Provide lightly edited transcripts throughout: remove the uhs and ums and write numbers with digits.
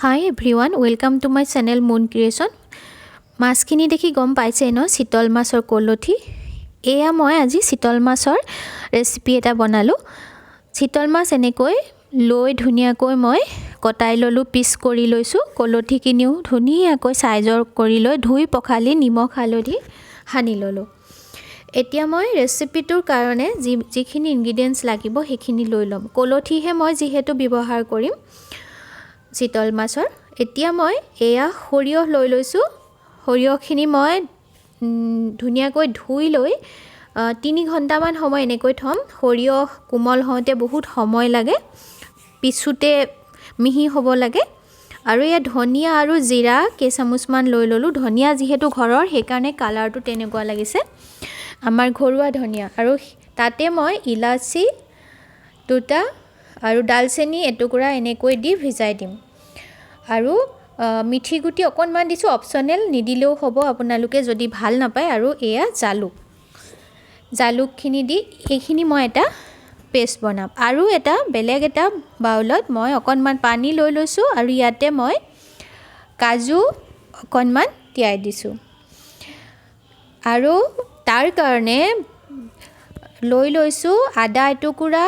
Hi everyone, welcome to my channel Moon Creation. মাছখিনি দেখি গম পাইছে ন, চিতল মাছৰ কলঠি। এয়া মই আজি চিতল মাছৰ ৰেচিপি এটা বনালোঁ। চিতল মাছ এনেকৈ লৈ ধুনীয়াকৈ মই কটাই ল'লোঁ, পিচ কৰি লৈছোঁ। কলঠিখিনিও ধুনীয়াকৈ চাইজৰ কৰি লৈ ধুই পখালি নিমখ হালধি সানি ল'লোঁ। এতিয়া মই ৰেচিপিটোৰ কাৰণে যিখিনি ইনগ্ৰিডিয়েণ্টছ লাগিব, সেইখিনি লৈ ল'ম। কলঠিহে মই যিহেতু ব্যৱহাৰ কৰিম চিতল মাছৰ। এতিয়া মই এয়া সৰিয়হ লৈ লৈছোঁ। সৰিয়হখিনি মই ধুনীয়াকৈ ধুই লৈ 3 ঘণ্টামান সময় এনেকৈ থ'ম। সৰিয়হ কোমল হওঁতে বহুত সময় লাগে, পিছোঁতে মিহি হ'ব লাগে। আৰু ইয়াত ধনিয়া আৰু জিৰা কেইচামুচমান লৈ ল'লোঁ। ধনিয়া যিহেতু ঘৰৰ, সেইকাৰণে কালাৰটো তেনেকুৱা লাগিছে, আমাৰ ঘৰুৱা ধনিয়া। আৰু তাতে মই ইলাচি দুটা আৰু ডালচেনি এটুকুৰা এনেকৈ দি ভিজাই দিম। আৰু মিঠি গুটি অকণমান দিছোঁ, অপশ্যনেল, নিদিলেও হ'ব আপোনালোকে যদি ভাল নাপায়। আৰু এয়া জালুক। জালুকখিনি দি এইখিনি মই এটা পেষ্ট বনাম। আৰু এটা বেলেগ এটা বাউলত মই অকণমান পানী লৈ লৈছোঁ আৰু ইয়াতে মই কাজু অকণমান তিয়াই দিছোঁ। আৰু তাৰ কাৰণে লৈ লৈছোঁ আদা এটুকুৰা,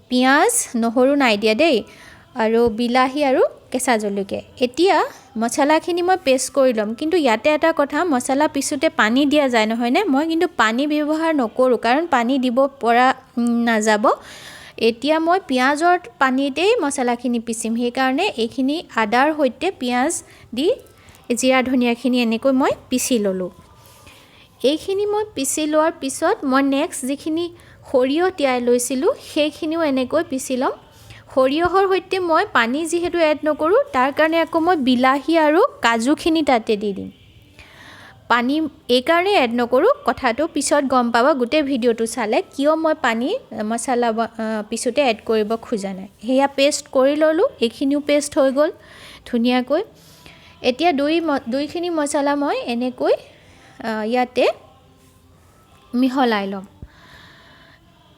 পিঁয়াজ, নহৰু নাই দিয়া দেই, আৰু বিলাহী আৰু কেঁচা জলকীয়া। এতিয়া মছলাখিনি মই পেষ্ট কৰি ল'ম। কিন্তু ইয়াতে এটা কথা, মছলা পিছোঁতে পানী দিয়া যায় নহয়নে? মই কিন্তু পানী ব্যৱহাৰ নকৰোঁ, কাৰণ পানী দিব পৰা নাযাব। এতিয়া মই পিঁয়াজৰ পানীতেই মছলাখিনি পিচিম। সেইকাৰণে এইখিনি আদাৰ সৈতে পিঁয়াজ দি জিৰা ধনিয়াখিনি এনেকৈ মই পিচি ল'লোঁ। এইখিনি মই পিচি লোৱাৰ পিছত মই নেক্সট যিখিনি সৰিয়হ তিয়াই লৈছিলোঁ, সেইখিনিও এনেকৈ পিচি ল'ম। সৰিয়হৰ সৈতে মই পানী যিহেতু এড নকৰোঁ, তাৰ কাৰণে আকৌ মই বিলাহী আৰু কাজুখিনি তাতে দি দিম। পানী এইকাৰণেই এড নকৰোঁ, কথাটো পিছত গম পাব গোটেই ভিডিঅ'টো চালে, কিয় মই পানী মছলা পিছোঁতে এড কৰিব খোজা নাই। সেয়া পেষ্ট কৰি ল'লোঁ। এইখিনিও পেষ্ট হৈ গ'ল ধুনীয়াকৈ। এতিয়া দুইখিনি মছলা মই এনেকৈ ইয়াতে মিহলাই ল'ম।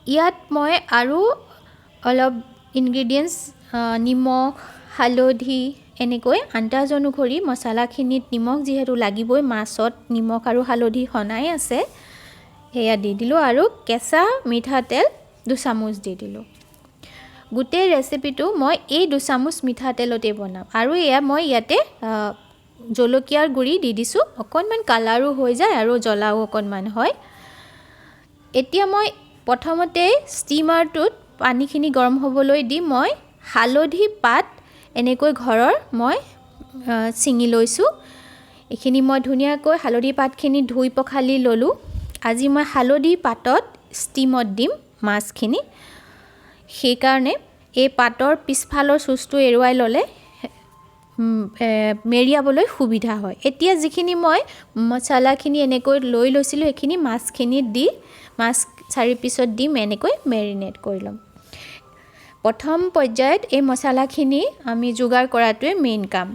ইয়াত মই আৰু অলপ ইনগ্ৰিডিয়েণ্টছ, নিমখ, হালধি এনেকৈ আন্দাজ অনুসৰি। মছলাখিনিত নিমখ যিহেতু লাগিবই, মাছত নিমখ আৰু হালধি সনাই আছে, সেয়া দি দিলোঁ। আৰু কেঁচা মিঠাতেল 2 চামুচ দি দিলোঁ। গোটেই ৰেচিপিটো মই এই 2 চামুচ মিঠাতেলতেই বনাম। আৰু এয়া মই ইয়াতে জলকীয়াৰ গুড়ি দি দিছোঁ অকণমান, কালাৰো হৈ যায় আৰু জ্বলাও অকণমান হয়। এতিয়া মই প্ৰথমতে ষ্টিমাৰটোত পানীখিনি গৰম হ'বলৈ দি মই হালধি পাত এনেকৈ ঘৰৰ মই ছিঙি লৈছোঁ। এইখিনি মই ধুনীয়াকৈ হালধি পাতখিনি ধুই পখালি ল'লোঁ। আজি মই হালধি পাতত ষ্টিমত দিম মাছখিনি। সেইকাৰণে এই পাতৰ পিছফালৰ চুঁচটো এৰুৱাই ল'লে মেৰিয়াবলৈ সুবিধা হয়। এতিয়া যিখিনি মই মছলাখিনি এনেকৈ লৈ লৈছিলোঁ, সেইখিনি মাছখিনিত দি, মাছ চাৰি পিছত দিম, এনেকৈ মেৰিনেট কৰি ল'ম। প্ৰথম পৰ্যায়ত এই মছলাখিনি আমি যোগাৰ কৰাটোৱে মেইন কাম।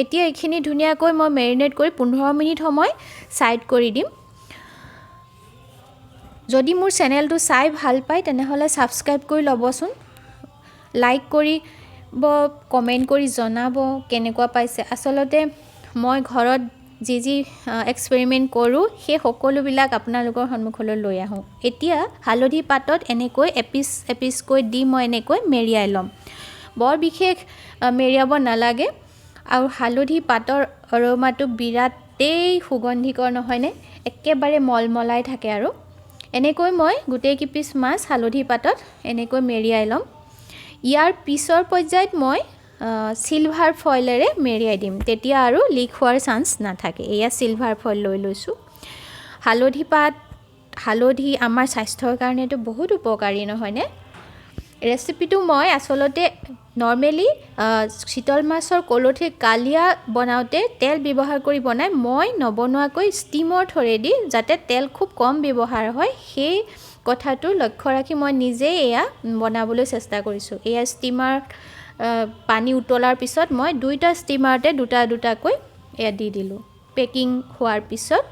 এতিয়া এইখিনি ধুনীয়াকৈ মই মেৰিনেট কৰি 15 মিনিট সময় ছাইড কৰি দিম। যদি মোৰ চেনেলটো চাই ভাল পায়, তেনেহ'লে ছাবস্ক্ৰাইব কৰি ল'বচোন, লাইক কৰিব, কমেণ্ট কৰি জনাব কেনেকুৱা পাইছে। আচলতে মই ঘৰত যি যি এক্সপেৰিমেণ্ট কৰোঁ, সেই সকলোবিলাক আপোনালোকৰ সন্মুখলৈ লৈ আহোঁ। এতিয়া হালধি পাতত এনেকৈ এপিচ এপিচকৈ দি মই এনেকৈ মেৰিয়াই ল'ম। বৰ বিশেষ মেৰিয়াব নালাগে। আৰু হালধি পাতৰ অৰ'মাটো বিৰাটেই সুগন্ধিকৰ নহয়নে? একেবাৰে মলমলাই থাকে। আৰু এনেকৈ মই গোটেই কেইপিচ মাছ হালধি পাতত এনেকৈ মেৰিয়াই ল'ম। ইয়াৰ পিছৰ পৰ্যায়ত মই চিলভাৰ ফইলেৰে মেৰিয়াই দিম, তেতিয়া আৰু লিক হোৱাৰ চান্স নাথাকে। এয়া চিলভাৰ ফইল লৈ লৈছোঁ। হালধি পাত, হালধি আমাৰ স্বাস্থ্যৰ কাৰণেতো বহুত উপকাৰী নহয়নে? ৰেচিপিটো মই আচলতে নৰ্মেলি চিতল মাছৰ কলঠিৰ কালিয়া বনাওঁতে তেল ব্যৱহাৰ কৰি বনায়। মই নবনোৱাকৈ ষ্টিমৰ থ্ৰুৱেদি, যাতে তেল খুব কম ব্যৱহাৰ হয়, সেই কথাটো লক্ষ্য ৰাখি মই নিজেই এয়া বনাবলৈ চেষ্টা কৰিছোঁ। এয়া ষ্টিমাৰ পানী উতলাৰ পিছত মই দুইটা ষ্টিমাৰতে দুটা দুটাকৈ এয়া দি দিলোঁ। পেকিং হোৱাৰ পিছত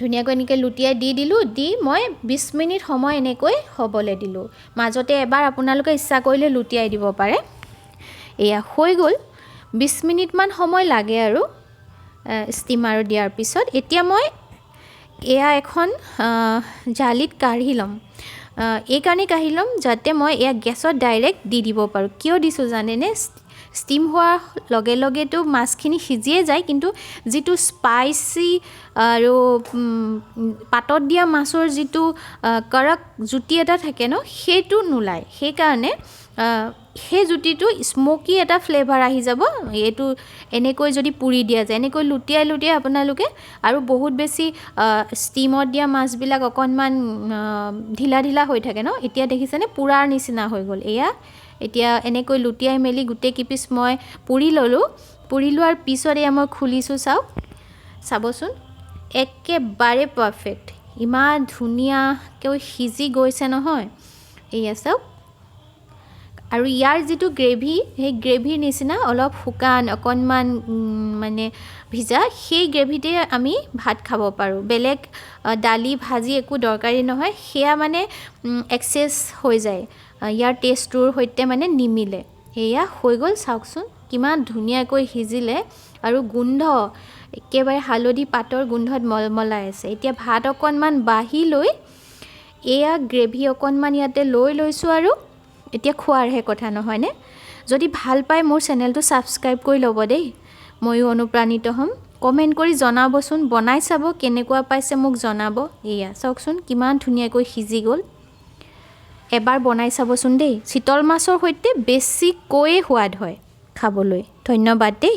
ধুনীয়াকৈ এনেকৈ লুটিয়াই দি দিলোঁ। দি মই 20 মিনিট সময় এনেকৈ হ'বলৈ দিলোঁ। মাজতে এবাৰ আপোনালোকে ইচ্ছা কৰিলে লুটিয়াই দিব পাৰে। এয়া হৈ গ'ল। 20 মিনিটমান সময় লাগে আৰু ষ্টিমাৰত দিয়াৰ পিছত। এতিয়া মই এয়া এখন জালিত কাঢ়ি ল'ম। এইকাৰণেই কাঢ়ি ল'ম যাতে মই এয়া গেছত ডাইৰেক্ট দি দিব পাৰোঁ। কিয় দিছোঁ জানেনে? ষ্টিম হোৱাৰ লগে লগেতো মাছখিনি সিজিয়ে যায়, কিন্তু যিটো স্পাইচি আৰু পাতত দিয়া মাছৰ যিটো কৰক জুতি এটা থাকে ন, সেইটো নোলায়। সেইকাৰণে সেই জুতিটো, স্ম'কি এটা ফ্লেভাৰ আহি যাব এইটো এনেকৈ যদি পুৰি দিয়া যায়। এনেকৈ লুটিয়াই লুটিয়াই আপোনালোকে। আৰু বহুত বেছি ষ্টিমত দিয়া মাছবিলাক অকণমান ঢিলা ঢিলা হৈ থাকে ন। এতিয়া দেখিছেনে, পোৰাৰ নিচিনা হৈ গ'ল এয়া। এতিয়া এনেকৈ লুটিয়াই মেলি গোটেই কেইপিচ মই পুৰি ল'লোঁ। পুৰি লোৱাৰ পিছত এয়া মই খুলিছোঁ, চাওক, চাবচোন, একেবাৰে পাৰফেক্ট, ইমান ধুনীয়াকৈ সিজি গৈছে নহয়। এয়া চাওক। আৰু ইয়াৰ যিটো গ্ৰেভি, সেই গ্ৰেভিৰ নিচিনা অলপ শুকান, অকণমান মানে ভিজা, সেই গ্ৰেভিতে আমি ভাত খাব পাৰোঁ। বেলেগ দালি ভাজি একো দৰকাৰী নহয়। সেয়া মানে এক্সেছ হৈ যায়, ইয়াৰ টেষ্টটোৰ সৈতে মানে নিমিলে। এয়া হৈ গ'ল, চাওকচোন কিমান ধুনীয়াকৈ সিজিলে আৰু গোন্ধ একেবাৰে হালধি পাতৰ গোন্ধত মলমলাই আছে। এতিয়া ভাত অকণমান বাঢ়ি লৈ এয়া গ্ৰেভি অকণমান ইয়াতে লৈ লৈছোঁ আৰু এতিয়া খোৱাৰহে কথা, নহয়নে? যদি ভাল পায়, মোৰ চেনেলটো ছাবস্ক্ৰাইব কৰি ল'ব দেই, ময়ো অনুপ্ৰাণিত হ'ম। কমেণ্ট কৰি জনাবচোন, বনাই চাব, কেনেকুৱা পাইছে মোক জনাব। এয়া চাওকচোন, কিমান ধুনীয়াকৈ সিজি গ'ল। এবাৰ বনাই চাবচোন দেই। চিতল মাছৰ সৈতে বেছিকৈয়ে সোৱাদ হয় খাবলৈ। ধন্যবাদ দেই।